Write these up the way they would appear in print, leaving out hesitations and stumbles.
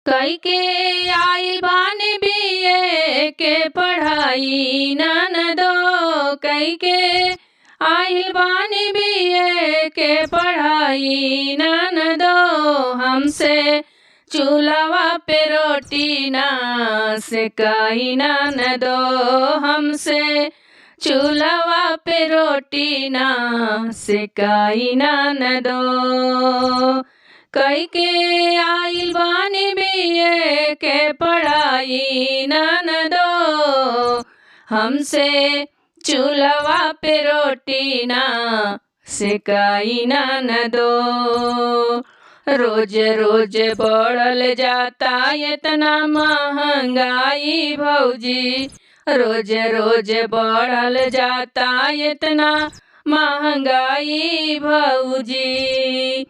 कई के आइल बानी बीए के पढ़ाई ननदो, कई के आइल बानी बीए के पढ़ाई ननदो, हमसे चूल्हा पे रोटी ना सेकाई ननदो, हमसे चूल्हा पे रोटी ना सेकाई ननदो। कई के आइल बानी बीए के पढ़ाई ननदो, हमसे चूल्हा पे रोटी ना सेकाई ननदो। रोज रोज बढ़ल जाता इतना महंगाई भौजी, रोज रोज बढ़ल जाता इतना महंगाई भौजी।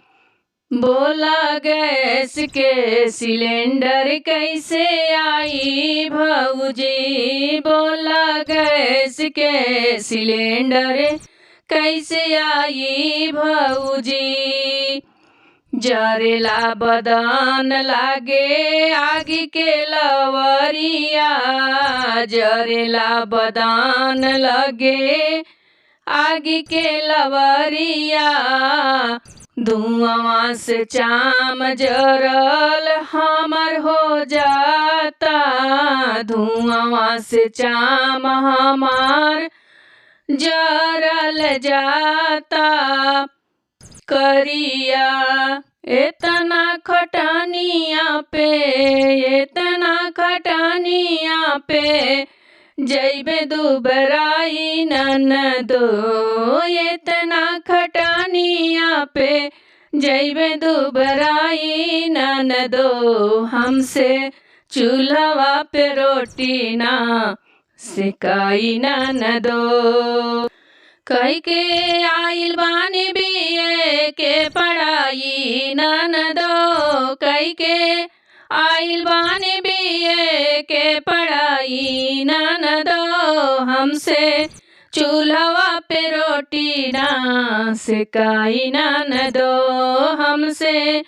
बोला गैस के सिलेंडर कैसे आई भौजी, बोला गैस के सिलेंडर कैसे आई भौजी। जरेला बदन लागे आग के लवरिया, जरेला बदन लगे आग के लवरिया, धुआं से चाम जरल हमर हो जाता, धुआं से चाम हमार जरल जाता। करिया एतना खटनिया पे, एतना खटनिया पे जैबे दुबराई ननदो, एतना खटनिया पे जैबे दुबराई ननदो, हमसे चूल्हा पे रोटी ना सेकाई ननदो। कई के आइल बानी बीए के पढ़ाई ननदो, कई के आइल बानी बीए के पढ़ाई ननदो, हमसे चूल्हा पे रोटी ना सेकाई ननदो, हमसे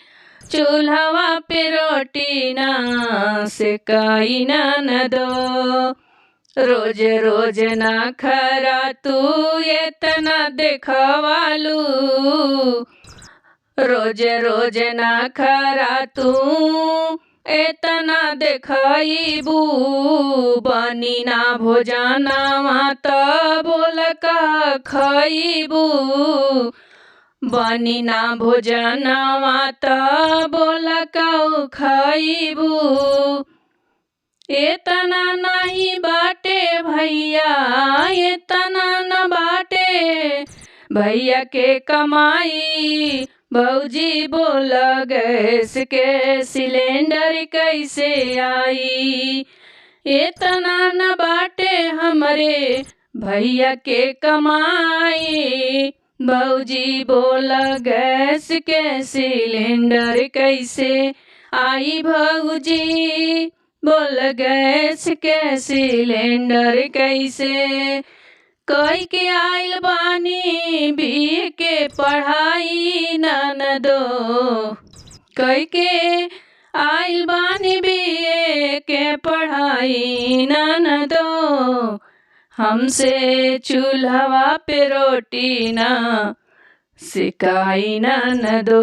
चूल्हा पे रोटी ना सेकाई ननदो। रोज रोज ना खरा तू एतना देखवालू, रोज रोज ना खरा तू एतना देखबू, बनी ना भोजनवा त बोल का खइबू, बनी ना भोजनवा त बोल का खइबू। एतना नहीं बाटे भैया, एतना न बाटे भैया के कमाई, भौजी बोल गैस के सिलेंडर कैसे आई। एतना न बाटे हमरे भैया के कमाई, भौजी बोल गैस के सिलेंडर कैसे आई, भौजी बोल गैस के सिलेंडर कैसे। कई के आइल बानी बीए के पढ़ाई ननदो, कई के आइल बानी बीए के पढ़ाई ननदो, हमसे चूल्हा पे रोटी ना सेकाई ननदो।